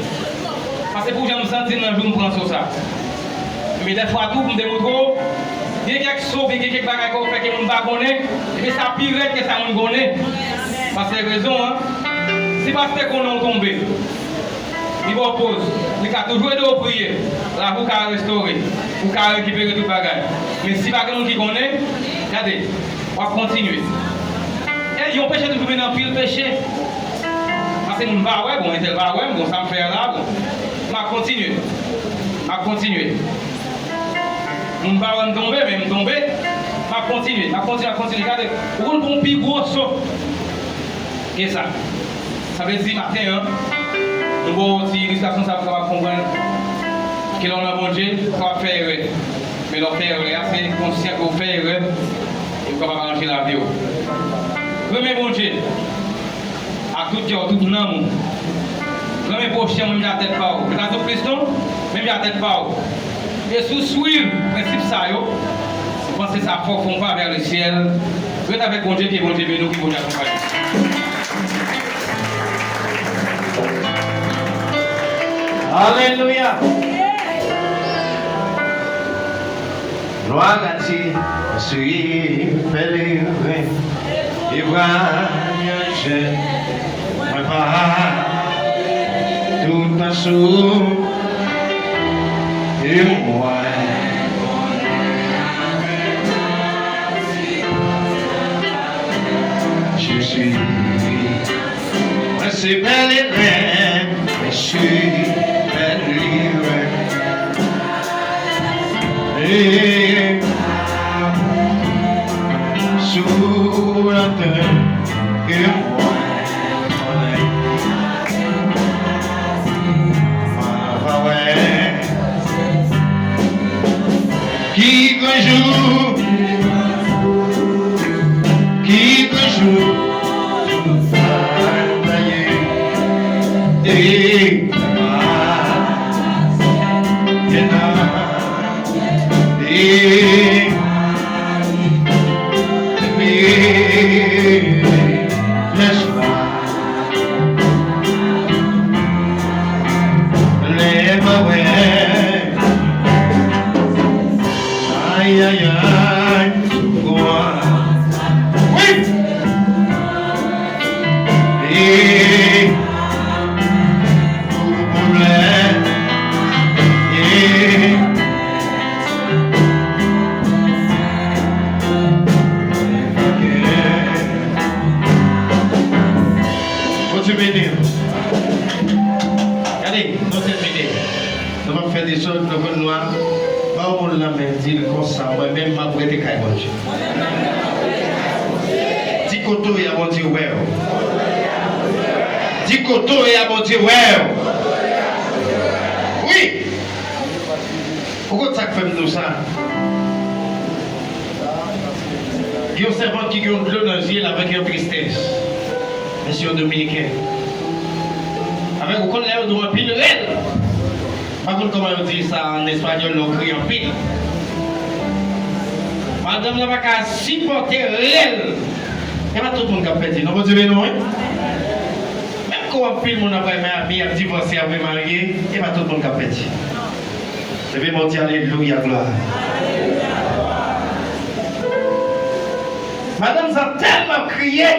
Pase pou jan m santi m nan jou m pran so sa. Men dèfwa tou, pou m te montre w, gen kèk so, gen kèk bagay ke w fè ke moun pa konnen, men sa pi rèd ke sa moun konnen. Paske rezon an, si pastè konnen w tonbe, li ba w poz, li ka toujou ede w priye, lavi w ka restore, ou ka rekipere tout bagay. Men si pa gen moun ki konnen, gade, w ap kontinye. E yon peche toujou mennen anpil peche. Paske moun pa wè, bon, entèl pa wè m, bon, sa m fè a la, bon. M ap kontinye. M ap kontinye. Moun pa wè m tonbe, men m tonbe. M ap kontinye, m ap kontinye, m ap kontinye. Gade, ou konn pou yon pi gwo so ke sa. Sa vle di maten an, nou ba w ti ilistrasyon sa pou w kapab konprann ke lè w nan Bondye, ou kapab fè erè. Men lè w fè erè a, se konsyan ke w fè erè, e ou kapab aranje lavi w. Renmen Bondye ak tout kè w, tout nanm ou. Renmen pwochen w menm jan ak tèt pa w. Li pa di w plis non, menm jan ak tèt pa w. E si w swiv prensip sa yo, ou panse sa fè w fè yon pa vè lesyèl. Ret avèk Bondye, ke Bondye beni w, ke Bondye akonpaye w. Alelouya. Glwa a Dye, sou pèlerin, e vwayajè, mwen pa tout tan sou, e mwen, Jezi. Mwen se pèlerin, mwen se pèlerin. E sou latè ke mwen konnen. Mwen pa wè ki gran jou, ki gran jou sa ta ye. E, a, e, a, e, Lè swa, lè m wè, ay, ay, ay, soufrans. Wi! E pou, pou lè, e Bondye beni w. Gade, nou tèmine. Nou p ap fè dezòd, nou konn nou a. Ba yon moun lanmen, di l konsa, mwen menm m ap rete kay Bondye. Di kote w ye a, Bondye wè w. Di kote w ye a, Bondye wè w. Wi. Ou konn sa k fè m di w sa? Gen yon sèvant ki gen yon dlo nan zye l avèk yon tristès. Men se yon dominiken. Avèk, ou konn lè yo di w anpil rèl. M pa konn kòman yo di sa an espanyòl, lè w kriye anpil. Madanm nan pa ka sipòte rèl. E pa tout moun k ap pèdi, non, Bondye beni w, wi. Menm ke w anpil moun ap renmen, y ap divòse, ap remarye, e pa tout moun k ap pèdi. Leve men w, di alelouya, glwa. Madanm sa tèlman kriye.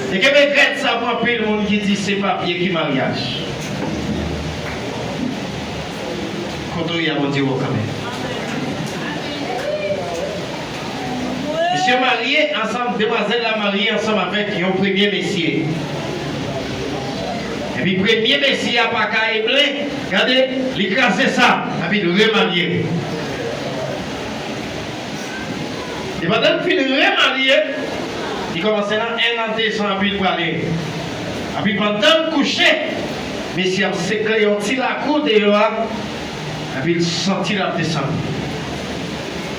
E kenbe grèd sa pou anpil moun ki di se papye ki maryaj. Kote w ye a, Bondye wè w kanmenm. Misye marye ansanm, demwazèl la marye ansanm avèk yon premye mesye. Epi premye mesye a pa ka eblen, gade, li kraze sa, epi l remarye. E pandan l fin remarye, li kòmanse nan en an, dezan, epi l prale. Epi pandan l kouche, mesye ap sekle yon ti lakou deyò a, epi l santi l ap desann.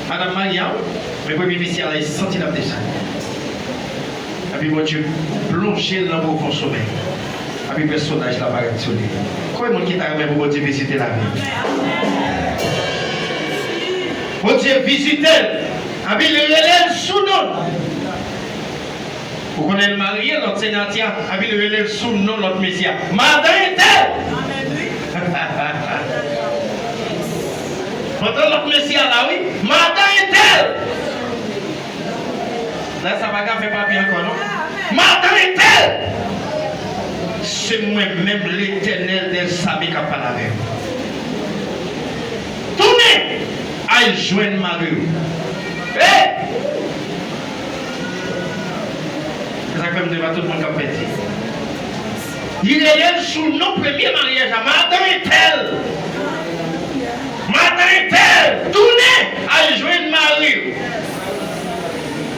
Madanm marye a, wi, men premye mesye a la, li santi l ap desann. Epi Bondye plonje l nan pwofon somèy. Epi pèsonaj la parèt sou li. Konbyen moun ki ta renmen pou Bondye vizite lavi? Bondye vizite l. Epi l rele l sou non l. Ou konnen l marye, lòt se Nadia, epi l rele l sou non lòt mesye a. Madan entèl! Pandan lòt mesye a la, wi. Madan entèl! Lè sa pa ka fè papye ankò, non. Madan entèl! Se mwen menm, Letènèl dèz ame, k ap pale avè w. Tounen al jwenn mari w. Hey! Se sa k fè m di pa tout moun k ap pèdi. Li rele l sou non premye maryaj la, madan entèl. Madan entèl, tounen al jwenn mari w.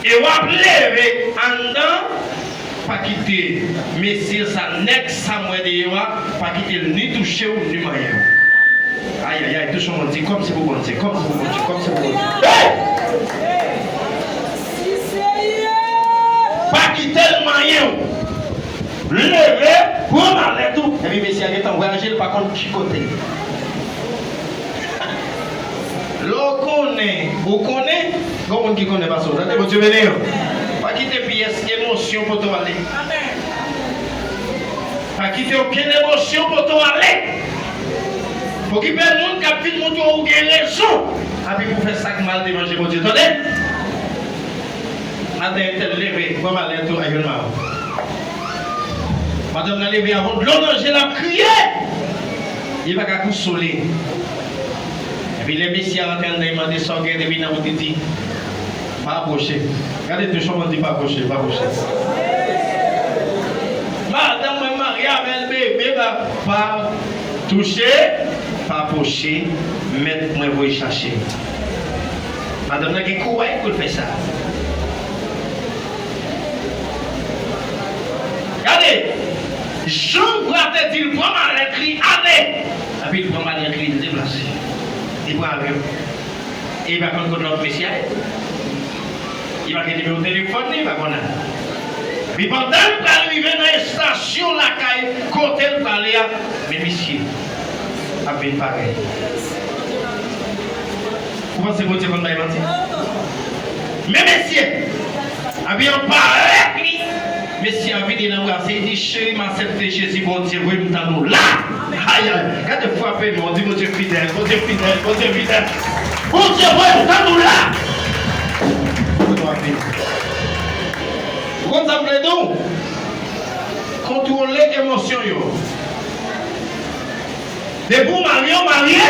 E w ap leve anndan, pa kite mesye sa, nèg sa m wè deyò a, pa kite l ni touche w, ni manyen w. Ayayay, touche yon moun, di, kòm se pou Bondye, kòm se pou Bondye, kòm se pou Bondye. Hey! Pa kite l manyen w. Leve, pran malèt ou. Epi mesye a gentan vwayaje, l pa konn ki kote. Lè w konnen, ou konnen, gen moun ki konnen pase w. Tande, Bondye beni w. Pa kite pyès emosyon pote w ale. Pa kite okenn emosyon pote w ale. Okipe moun k ap vin montre w ou gen rezon. Epi pou fè sa k mal devan je Bondye. Tande? Madan entèl leve, pran malèt ou, al jwenn mari w. Madanm nan leve avè yon dlo nan je l, l ap kriye. Li pa ka konsole. Epi lè mesye a rantre anndan, li mande sa w gen depi nan bouch li, di, pa apwoche. Gade tou, kòman di pa apwoche, pa apwoche. Madanm mwen marye avè l, bebe, pa, pa touche, pa apwoche, mèt mwen voye chache. Madanm nan gen kouraj pou l fè sa. Gade, jan w a te di l pran malèt li, ale. Epi l pran malèt li, l deplase. Li pran avyon. E li pa konn kot lòt mesye a ye. Li pa gen nimewo telefòn li, li pa konnen. Epi pandan l pral rive nan estasyon lakay kote l prale a, men misye. Ap vin parèy. Ou panse Bondye konn bay manti? Men mesye, abiye an parèt li. Mesye a vini nan bra, se li di, cheri, m aksepte Jezi, Bondye voye m tann ou la. Ayayay, gade frape men w, di, Bondye fidèl, Bondye fidèl, Bondye fidèl. Bondye voye m tann ou la. Ou konn sa m vle di w? Kontwole emosyon yo. Depi w marye, w marye.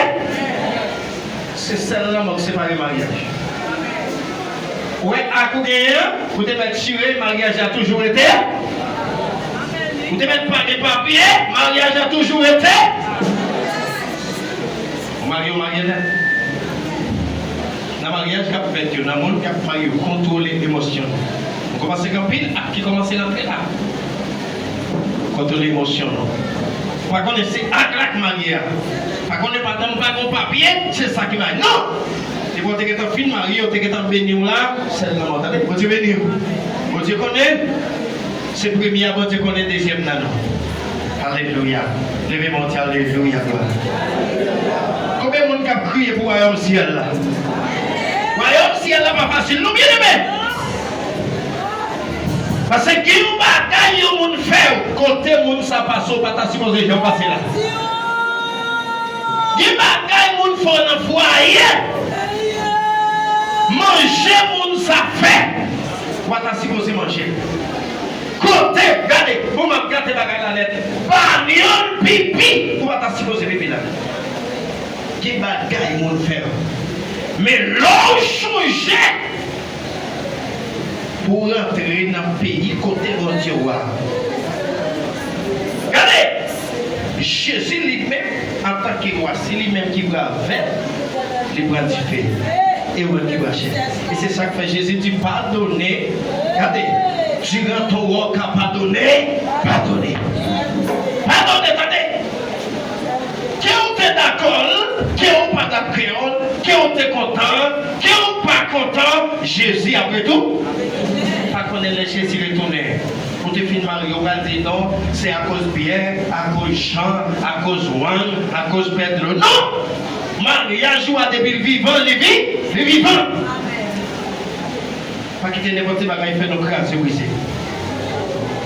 Se sèl lanmò k separe maryaj. Ou wè ak ou genyen an, ou te mèt chire, maryaj la toujou rete. Ou te mèt pa gen papye, maryaj la toujou rete. Ou marye, w marye nèt. Nan maryaj k ap fèt yo, nan moun k ap marye yo, kontwole emosyon nou. Nou kòmanse gen anpil ak ki kòmanse rantre la. Kontwole emosyon nou. Pa konnen se ak la k marye a. Pa konnen padan m pa gon papye, se sa ki marye. Non! Depi w te gentan fin marye, yo te gentan beni w la, sèl lanmò. Tande, Bondye beni w. Bondye konnen, se premye a, Bondye konnen dezyèm nan, non. Alelouya. Leve men w, di, alelouya, glwa. Konbyen moun k ap kriye pou wayòm syèl la? Wayòm syèl la pa fasil, non, byeneme. Paske gen yon bagay yon moun fè w, kote moun sa pase, w pa ta sipoze janm pase la. Gen bagay moun fè w nan fwaye, manje moun sa fè, w pa ta sipoze manje. Kote, gade, bon, m ap gate bagay la nèt. Panyòl pipi, ou pa ta sipoze pipi la. Gen bagay moun fè w. Men lè w chonje pou w rantre nan peyi kote Bondye w a. Gade! Jezi li menm, antanke wa, se li menm ki pral vèt, li pral dife. E ou menm ki pral chè. E se sa k fè Jezi di, padone. Gade, durant ton wò ka padone, padone. Padone, tande. Ke w te dakò l, ke w pa dakò l, ke w te kontan, ke w pa kontan, Jezi ap retou-, pa konnen lè Jezi retounen. Ou te fin marye, ou pral di non, se akoz Pyè, akoz Jan, akoz Wang, akoz Pèdro. Non! Maryaj ou a, depi l vivan, li vi-, li vivan. Pa kite nenpòt ti bagay fè nou kraze, brize.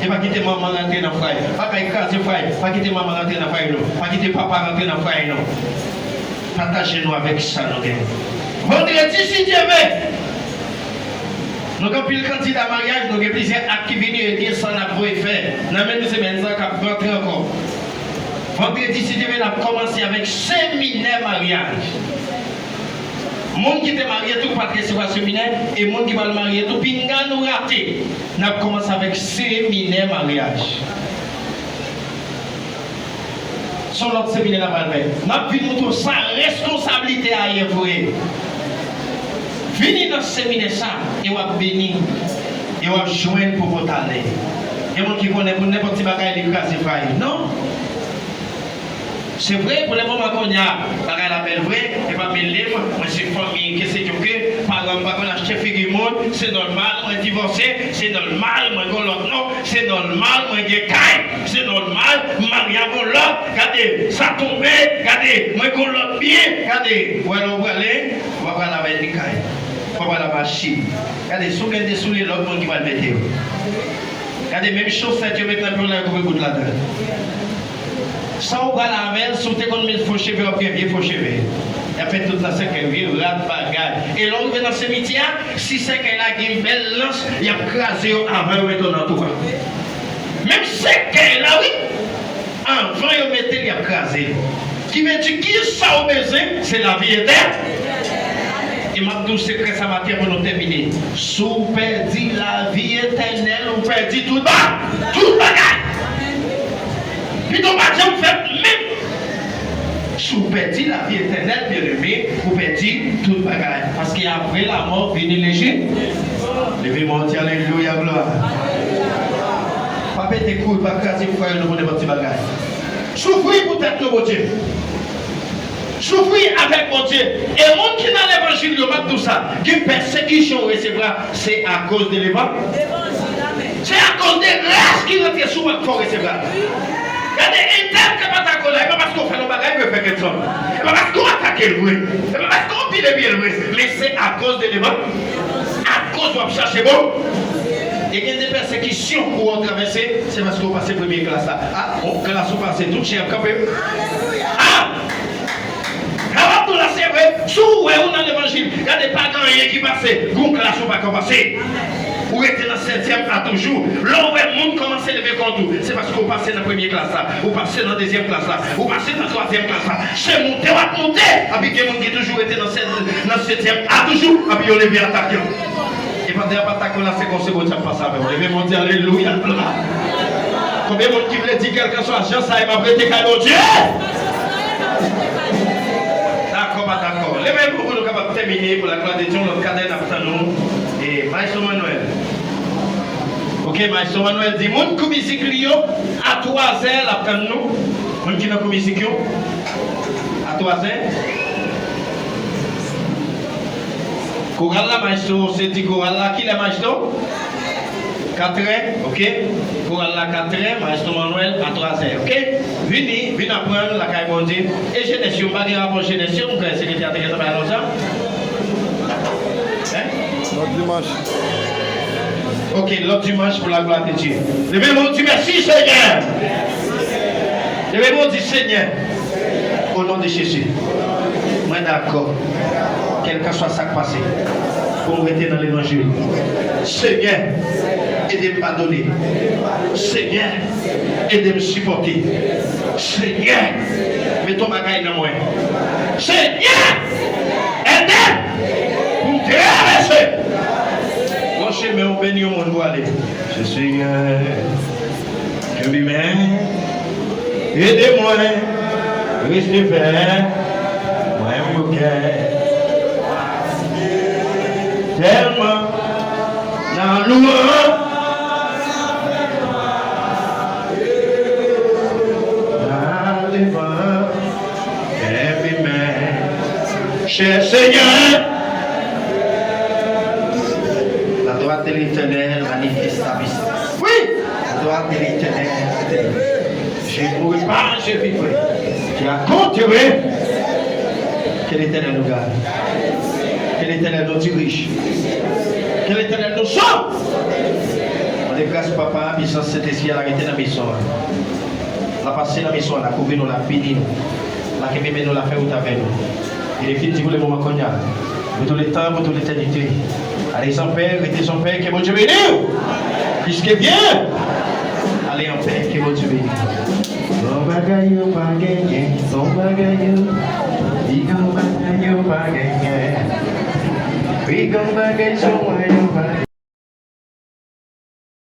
E pa kite manman rantre nan fwaye. Bagay kraze fwaye. Pa kite manman rantre nan fwaye nou. Pa kite papa rantre nan fwaye nou. Pataje nou avèk sa nou gen. Vandredi, si Dye vle, nou gen anpil kandida maryaj, nou gen plizyè ak ki vini, e gen sa n ap voye fè nan menm semèn sa k ap rantre ankò. Vandredi, si Dye vle, n ap kòmanse avèk seminè maryaj. Moun ki te marye tou pa t resevwa seminè, e moun ki pral marye tou, pinga nou rate. N ap kòmanse avèk seminè maryaj. Se yon lòt seminè n ap al fè. N ap vin montre w sa reskonsablite a ye vre. Vini nan seminè sa, e w ap beni, e w ap jwenn pou pòtale. Gen moun ki konnen pou nenpòt ti bagay li kraze fwaye. Non! Se vre, pou lè moman kounye a, bagay la bèl vre, e pa mele m, mwen se fanmi, ke se yo ke, paran m pa konn achte figi moun, se nòmal, mwen divòse, se nòmal, mwen gon lòt nonm, se nòmal, mwen gen kay, se nòmal, m marye avè yon lòt, gade, sa tonbe, gade, mwen gon lòt byen, gade, ou wè lè ou prale, ou pa pral avè ni kay, ou pa pral avè machin, gade, si w gen de soulye, lòt moun ki pral mete yo. Gade, menm chosèt yo met nan pye w la, yo koupe bout ladan l. Sa w pral avè l, si w te konn met fo cheve, w ap gen vye fo cheve. Y ap fè tout nan sèkèy, vye rad, bagay. E lè w rive nan simityè a, si sèkèy la gen bèl lans, y ap kraze yo avan yo mete w nan twou a. Menm sèkèy la, wi, anvan yo mete l, y ap kraze l. Ki vle di, ki sa w bezwen? Se lavi etè-, e m ap di w sekrè sa maten pou nou tèmine. Si w pèdi lavi etènèl, ou pèdi tout ba-, tout bagay. Pito w pa t janm fèt menm. Si w pèdi lavi etènèl, byeneme, ou pèdi tout bagay. Paske apre lamò vini leji-, leve men w, di alelouya, glwa. Pa pete kouri, pa kraze fwaye nou pou nenpòt ti bagay. Soufri pou tèt nou, Bondye. Soufri avèk Bondye. E moun ki nan levanjil yo, m ap di w sa, gen pèsekisyon ou resevwa, se akoz de levan-, se akoz de gras ki rantre sou ou a k fè w resevwa. Gade, entèl ke pa ta kola, e pa paske w fè l yon bagay pou yo fè kèt sòm. l vre. Se pa paske w pile byen l vre, men se akoz de levanjil. Akoz w ap chache bon. E gen de pèsekisyon ou wè w travèse, se paske w pase premye klas la. A, yon klas ou pase, tout chen ap kanpe. A! Sa w ap di w la, se vre. Si w wè ou nan levanjil, gade, pa gen anyen ki pase. Gon klas ou pa ka pase. Ou rete nan setyèm A toujou. Lè w wè moun kòmanse leve kont ou, se paske w pase nan premye klas la, ou pase nan dezyèm klas la, ou pase nan twazyèm klas la. Se moute w ap moute, epi gen moun ki toujou rete nan sèt, nan setyèm A toujou, epi yo leve atake w. E pandan y ap atake w la, se konsa Bondye ap pase avè w. Leve men w, di alelouya, glwa. Konbyen moun ki vle di kèlkanswa jan sa ye, m ap rete kay Bondye? Dakò, pa dakò. Leve men w pou nou kapab tèmine pou laglwa de Dye, yon lòt kadè n ap tann nou. E Maestro Manuel. Ok, Maestro Manuel di moun kou mizik li yo, a twazè l ap tann nou. Moun ki nan kou mizik yo, a twazè. Koral la, Maestro, se di koral la, kilè, Maestro? Katrè, ok. Koral la katrè, Maestro Manuel a twazè, ok. Vini, vin aprann lakay Bondye. E jenès yo, m pa gen rapò jenès yo, m kwè sekretè a te gentan bay anons sa. Hein? Lòt dimanch. Ok, lòt dimanch pou laglwa de Dye. Leve men w, di mèsi, Senyè. Leve men w, di Senyè. O non de Jezi, mwen dakò, kèlkanswa sa k pase, pou m rete nan levanjil. Senyè, ede m padone. Senyè, ede m sipòte. Senyè, mete yon bagay nan mwen. Senyè, ede m pou m travèse yon chemen ou beni yon moun pou ale. Senyè, kenbe men, ede mwen, reste fè mwen bouke. Tèlman nan lwanj, nan levanjil, kenbe men, chè Senyè. La droite de l'Éternel manifeste sa puissance. Oui, la droite de l'Éternel. Je mourrai pas, je vivrai. Tu as conquéré. Que l'Éternel nous garde. Que l'Éternel nous dirige. Que l'Éternel nous sauve. Mande gras Papa, pisans Sentespri a, l a rete nan mezon an. L a pase nan mezon an, l a kouvri nou, l a beni nou. L a kenbe men nou, l a fè wout avè nou. E li fin di pou le moman kounye a, pour tout le temps, pour toute l'éternité. Allez en paix, restez en paix, que Bondye beni w. Puisque bien, allez en paix, que Bondye beni w. Bon bagay yo pa genyen, bon bagay yo. Pi bon bagay yo pa genyen. Pi bon bagay yo